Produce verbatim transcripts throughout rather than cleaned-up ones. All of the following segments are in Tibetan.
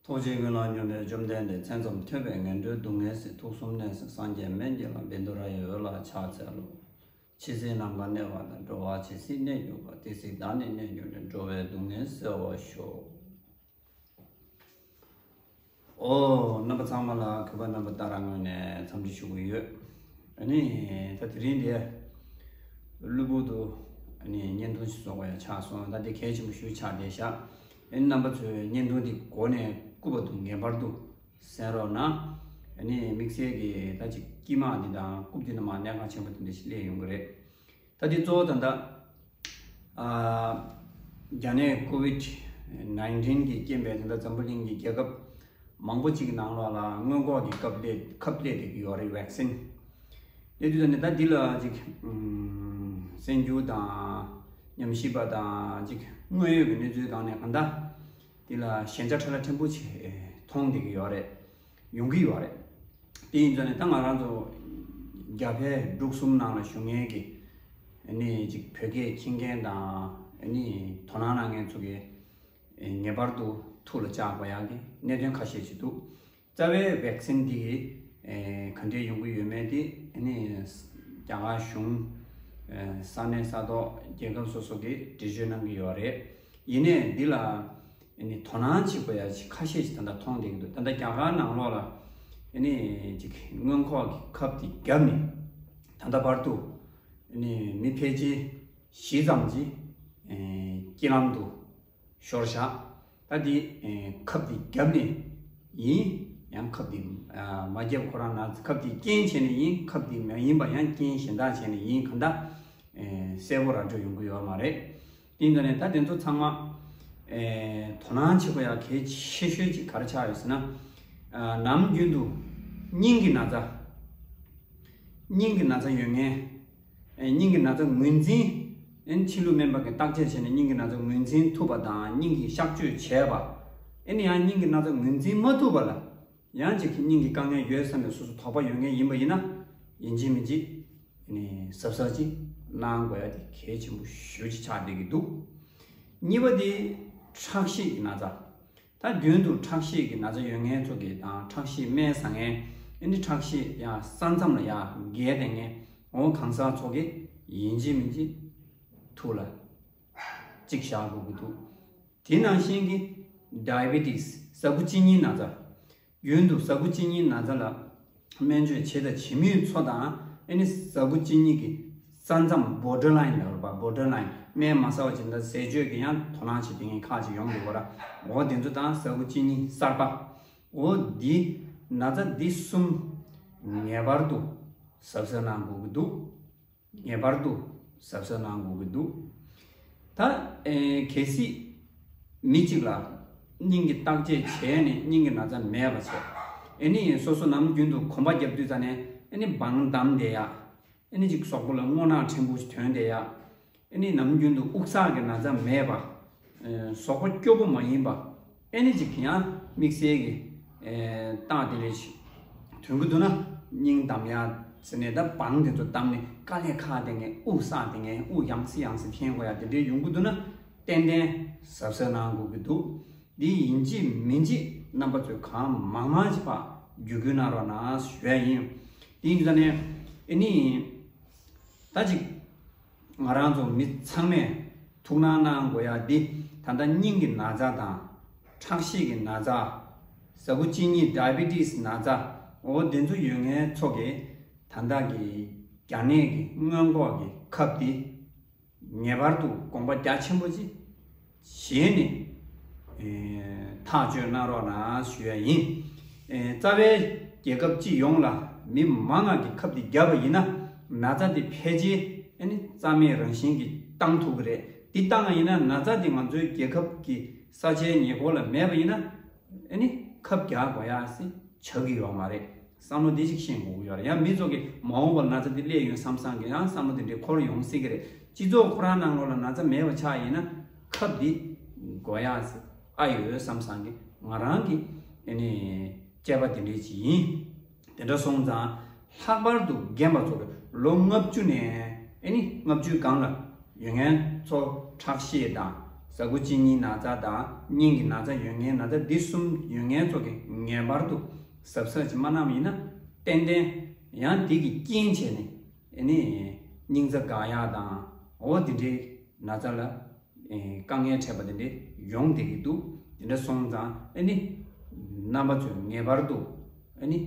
ཐུགས་རྗེ་ཀུན་ལ་སྙོམས་པའི་བཅོམ་ལྡན་འདས། མཚན་ཙམ་ཐོས་པས་ངན་འགྲོའི་སྡུག་བསྔལ་སེལ། དུག་གསུམ་ནད་སེལ་སངས་རྒྱས་སྨན་གྱི་བླ། བཻ་ཌཱུརྱ་ཡི་འོད་ལ་ཕྱག་འཚལ་ལོ། ཇི་སྲིད་ནམ་མཁའ་གནས་པ་དང་། འགྲོ་བ་ཇི་སྲིད་གནས་གྱུར་པ། དེ་སྲིད་བདག་ནི་གནས་གྱུར་ནས། འགྲོ་བའི་སྡུག་བསྔལ་སེལ་བར་ཤོག། ཨོ། རྣམ་པ་ཚང་མ་ལ་གུས་པ་རྣམ་པ་ལྟར་ངོས་ནས་འཚམས་འདྲི་ཞུ་གི་ཡོད། ཨ་ནི་ད་དེ་རིང་འདི་གློ་བུར་དུ་ཨ་ནི་བརྙན་ཐུང་ཞིག་བཟོ་དགོས་ཡ་ཆགས་སོང་། ད་འདི་གལ་ཆེན་པོ་ཞིག་ཆགས་བསྡད་ཤག་ཨ་ནི་རྣམ་པ་ཚོས་བརྙན་ཐུང་འདི་འགོ་ནས་རྐུབ་བར་དུ་ངེས་པར་དུ་གསན་རོགས་གནང་། ཨ་ནི་དམིགས་བསལ་གྱི་ད་ཅིག་དཀྱིལ་མ་འདི་དང་རྐུབ་འདི་ནས་མར་གནད་འགག་ཆེན་པོ་དེ་འདྲ་ཞིག་སླེབས་ཡོང་གི་རེད། ད་འདི་གཙོ་བོ་ད་ལྟ་ཨ་རྒྱ་ནད་ཀོ་ཝིད་ནའིན་ཊིན་གྱི་རྐྱེན་པས་ད་ལྟ་འཛམ་བུ་གླིང་གི་རྒྱལ་ཁབ་མང་པོ་ཅིག་གི་ནང་ལོགས་ལ་སྔོན་འགོག་གི་ཁབ་སླེབས་ཁབ་སླེབས་བསྡད་ཀྱི་ཡོད་རེད། ཝེག་སིན། སླེབས་དུས་ད་ནི་ད་འདི་ལ་ཅིག་ཨམ་གསར་འགྱུར་དང་ཉམས་ཞིབ་པ་དང་ཅིག་དངོས་ཡོད་ཀྱི་གནས་ཚུལ་སྒང་ནས་གང་ལྟར་འདི་ལ་ཞན་ཆ་ཕྲ་ལ་ཕྲན་བུ་ཅིག་མཐོང་བསྡད་ཀྱི་ཡོད་རེད། ཡོང་གི་ཡོད་རེད། དེ་ཡིན་ཙང་ནི་ད་ང་རང་ཚོ་རྒྱ་བལ་འབྲུག་གསུམ་ནང་ལ་བཞུགས་མཁན་གྱི་ཨ་ནི་ཅིག་བོད་སྐད་མཁྱེན་མཁན་དང་ཨ་ནི་དོ་སྣང་གནང་མཁན་ཚོ་གིས་ངེས་པར་དུ་ཐུགས་ལ་བཅངས་དགོས་ཡག་གི་གནད་དོན་ཁ་ཤས་ཅིག་འདུག་རྩ་བའི་ཝེག་སིན་འདི་གིས་ག་འདྲས་ཡོང་གི་ཡོད་མེད་དེ་ཨ་ནི་རྒྱ་གར་གཞུང་ས་གནས་ས་ཐོག་རྒྱལ་ཁབ་སོ་སོ་གིས་འགྲེལ་བརྗོད་གནང་གི་ཡོད་རེད། ཡིན་ནའི་འདི་ལ་ཨ་ནི་དོ་སྣང་བྱེད་དགོས་ཡ་ཅིག་ཁ་ཤས་ཤིག་ད་ལྟ་མཐོང་བསྡད་ཀྱི་འདུག་ད་ལྟ་རྒྱ་གར་ནང་ལོགས་ལ་ཨ་ནི་ཅིག་སྔོན་འགོག་གི་ཁབ་དེ་བརྒྱབ་ནས་ད་ལྟ་བར་དུ་ཨ་ནི་མི་ཕལ་ཆེར་བཞི་ཙམ་ཅིག་ཨ་དཀྱིལ་ལམ་དུ་ཤོར་བཞག་ད་འདི་ཨ་ཁབ་དེ་བརྒྱབ་ནས་ཡིན། ཡང་ཁབ་དེ་ཨ་མ་བརྒྱབ་ཁོ་རང་ན་ཁབ་དེ་རྐྱེན་བྱས་ནས་ཡིན། ཁབ་དེ་མ་ཡིན་པ་ཡང་རྐྱེན་གཞན་དག་བྱས་ནས་ཡིན། གང་ལྟར་ཨ་གསལ་པོ་ར་སྤྲོད་ཡོང་གི་ཡོད་མ་རེད། དེ་ཡིན་ཙང་ནས་ད་དེ་ཚོ་ཚང་མ་ཨེ་དོ་སྣང་བྱེད་དགོས་ཡ་གལ་ཆེ་ཤོས་ཅིག་ག་རེ་ཆགས་ཡོད་ཟེར་ན། ཨ་ནམ་རྒྱུན་དུ་སྙིང་གི་ན་ཚ། སྙིང་གི་ན་ཚ་ཡོད་མཁན། ཨེ་སྙིང་གི་ན་ཚ་ངོས་འཛིན། ཨེ་ཕྱི་ལུགས་སྨན་པ་གིས་བརྟག་དཔྱད་བྱས་ནས་སྙིང་གི་ན་ཚ་ངོས་འཛིན་ཐུབ་པ་དང་སྙིང་གི་གཤག་བཅོས་བྱས་པ། ཨེ་ནི་ཡང་སྙིང་གི་ན་ཚ་ངོས་འཛིན་མ་ཐུབ་པ་ལ། ཡང་ཅིག་སྙིང་གི་དཀའ་ངལ་ཡོད་བསམ་པའི་སོ་སོ་དོགས་པ་ཡོད་མཁན་ཡིན་པ་ཡིན་ན། ཡིན་གཅིག་མིན་གཅིག་ནི་གཟབ་གཟབ་ཅིག་གནང་དགོས་ཡ་དེ་གལ་ཆེན་པོ་ཞེ་པོ་ཅིག་ཆགས་བསྡད་ཀྱི་འདུག་གཉིས་པ་དེ་ཁྲག་ཤེད་ཀྱི་ན་ཚ། ད་རྒྱུན་དུ་ཁྲག་ཤེད་ཀྱི་ན་ཚ་ཡོད་མཁན་ཚོ་གིས་དང་ཁྲག་ཤེད་སྨན་ཟ་མཁན། ཨེ་ནི་ཁྲག་ཤེད་ཡང་ས་མཚམས་ལ་ཡར་བརྒལ་བསྡད་མཁན་འོ་གང་ཟག་ཚོ་གིས་ཡིན་གཅིག་མིན་གཅིག་ཐུགས་ལ་གཅིག་བཞག་དགོས་ཀྱི་འདུག་དེ་ནང་བཞིན་གྱི་ཌའི་བི་ཊི་སི་ཟ་ཁུ་གཅིན་སྙི་ན་ཚ། རྒྱུན་དུ་ཟ་ཁུ་གཅིན་སྙི་ན་ཚ་ལ་སྨན་བཅོས་བྱས་དང་བྱེད་མུས་ཚོ་དང་ཨེ་ནི་ཟ་ཁུ་གཅིན་སྙི་གི་ས་མཚམས་བོར་ཌར་ལའིན་ལབ་པ། བོར་ཌར་ལའིན་སྨན་མ་ཟ་བ་བྱས་ན་ཟས་སྤྱོད་ཀྱི་ཡང་དོ་སྣང་བྱེད་མཁན་ཁག་ཅིག་ཡོང་འདུག་ག་ར། འོ་དེ་ཚོ་དང་ཟ་ཁུ་གཅིན་སྙི་གསར་པ། འོ་འདི་ན་ཚ་འདི་གསུམ་ངེས་པར་དུ་གཟབ་གཟབ་གནང་དགོས་ཀྱི་འདུག་ངེས་པར་དུ་གཟབ་གཟབ་གནང་དགོས་ཀྱི་འདུག་ད་ཨེ་གལ་སྲིད་མི་གཅིག་ལ་སྙིང་གི་བརྟག་དཔྱད་བྱས་ནས་སྙིང་གི་ན་ཚ་མེད་པ་བྱས། ཨེ་ནི་སོ་སོ་ནམ་རྒྱུན་དུ་གོམ་པ་རྒྱབ་དུས་ཙ་ནས་ཨེ་ནི་བང་བསྡམས་བསྡད་ཡ། ཨེ་ནི་ཅིག་གཟུགས་པོ་ལ་རྔུལ་ནག་ཕྲན་བུ་ཞིག་ཐོན་བསྡད་ཡ། ཨེ་ནི་ནམ་རྒྱུན་དུ་དབུགས་བསགས་ཀྱི་ན་ཚ་མེད་པ། ཨེ་གཟུགས་པོ་སྐྱོ་པོ་མ་ཡིན་པ། ཨེ་ནི་ཅིག་ཡང་དམིགས་བསལ་གྱི་ཨེ་རྟགས་དེ་འདྲ་ཞིག་ཐོན་གྱི་འདུག་ན། སྙིང་བསྡམས་ཡ་ཟེར་ནས་ད་བང་དེ་ཚོ་བསྡམས་ནས་དཀའ་ལས་ཁག་བསྡད་མཁན། དབུགས་བསགས་བསྡད་མཁན། དབུགས་ཡང་སེ་ཡང་སེ་འཕེན་དགོས་ཡ་དེ་འདྲའི་ཡོང་གི་འདུག་ན། ཏན་ཏན་གཟབ་གཟབ་གནང་དགོས་ཀྱི་འདུག་འདི་ཡིན་གཅིག་མིན་གཅིག་རྣམ་པ་ཚོས་གང་མང་མང་ཞིག་ཕར་བརྒྱུད་སྐུལ་གནང་རོགས་གནང་ཞུ་ཡ་ཡིན། དེ་ཡིན་ཙང་ནས་ཨེ་ནི་ད་ཅིག་ང་རང་ཚོ་མི་ཚང་མས་ཐུགས་སྣང་གནང་དགོས་ཡ་འདི་ད་ལྟ་སྙིང་གི་ན་ཚ་དང་ཁྲག་ཤེད་ཀྱི་ན་ཚ། ཟ་ཁུ་གཅིན་སྙི་ཌའི་བི་ཊི་སི་ན་ཚ། འོ་དེ་ཚོ་ཡོད་མཁན་ཚོ་གིས་ད་ལྟ་གི་རྒྱ་ནད་ཀྱི་སྔོན་འགོག་གི་ཁབ་འདི་ངེས་པར་དུ་དགོངས་པ་རྒྱ་ཆེན་པོ་ཅིག་བཞེས་ནས་ཨེ་ཐག་གཅོད་གནང་རོགས་གནང་ཞུ་ཡ་ཡིན། ཨེ་རྩ་བའི་རྒྱལ་ཁབ་སྤྱི་ཡོངས་ལ་མི་མང་ང་གིས་ཁབ་འདི་བརྒྱབ་པ་ཡིན་ན་ན་ཚ་འདི་ཕལ་ཆེར་ཨེ་ནི་རྩ་མེད་རང་བཞིན་གྱིས་བཏང་ཐུབ་ཀྱི་རེད། འདི་བཏང་བ་ཡིན་ན་ན་ཚ་འདི་ང་ཚོའི་རྒྱལ་ཁབ་ཀྱི་ས་ཆའི་ཉེ་འཁོར་ལ་མེད་པ་ཡིན་ན་ཨེ་ནི་ཁབ་རྒྱག་དགོས་ཡ་ཟེར་ཆགས་ཀྱི་ཡོད་མ་རེད། བསམ་བློ་འདི་ཞིག་ཤེས་དགོས་ཀྱི་ཡོད་རེད། ཡང་མི་ཚོ་གིས་མ་འོངས་པར་ན་ཚ་འདི་སླེབས་ཡོང་བསམ་བསམ་གྱི་ཡང་བསམ་བློ་འདི་འདྲའི་འཁོར་ཡོང་སྲིད་ཀྱི་རེད། སྤྱི་ཚོགས་ཁོ་རང་ནང་ལོགས་ལ་ན་ཚ་མེད་པ་ཆགས་ཡིན་ན་ཁབ་འདི་དགོས་ཡ་ཟེར་ཨ་ཡོད་བསམ་བསམ་གྱི་ང་རང་གི་ཨེ་ནི་དཔྱད་པ་འདི་འདྲའི་ཅིག་ཡིན། དེ་འདྲ་སོང་ཙང་ལྷག་པར་དུ་རྒན་པ་ཚོ་གི་ལོ་ལྔ་བཅུ་ནས་ཨེ་ནི་ལྔ་བཅུའི་སྒང་ལ་ཡོད་མཁན་ཚོ་ཁྲག་ཤེད་དང་ ཟ་ཁུ་གཅིན་སྙི་ན་ཚ་དང་སྙིང་གི་ན་ཚ་ཡོད་མཁན། ན་ཚ་འདི་གསུམ་ཡོད་མཁན་ཚོ་གིས་ངེས་པར་དུ་གཟབ་གཟབ་ཅིག་མ་གནང་བ་ཡིན་ན། ཏན་ཏན་ཡང་འདི་གི་རྐྱེན་བྱས་ནས་ཨ་ནི་སྙིང་རྩ་འགག་ཡག་དང་འོ་དེ་འདྲའི་ན་ཚ་ལ་ཨེ་དཀའ་ངལ་འཕྲད་པ་དེ་འདྲ་ཡོང་བསྡད་ཀྱི་འདུག་དེ་འདྲ་སོང་ཙང་ཨ་ནི་རྣམ་པ་ཚོས་ངེས་པར་དུ་ཨ་ནི་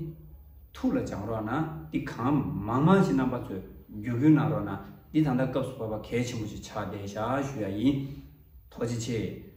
ཐུགས་ལ་བཅངས་རོགས་གནང་། འདི་གང་མང་མང་ཞིག་རྣམ་པ་ཚོས་བརྒྱུད་སྐུལ་གནང་རོགས་གནང་། འདི་ད་ལྟ་སྐབས་སུ་བབས་པ་གལ་ཆེན་པོ་ཞིག་ཆགས་བསྡད་ཤག་ཞུ་ཡ་ཡིན། ཐུགས་རྗེ་ཆེ།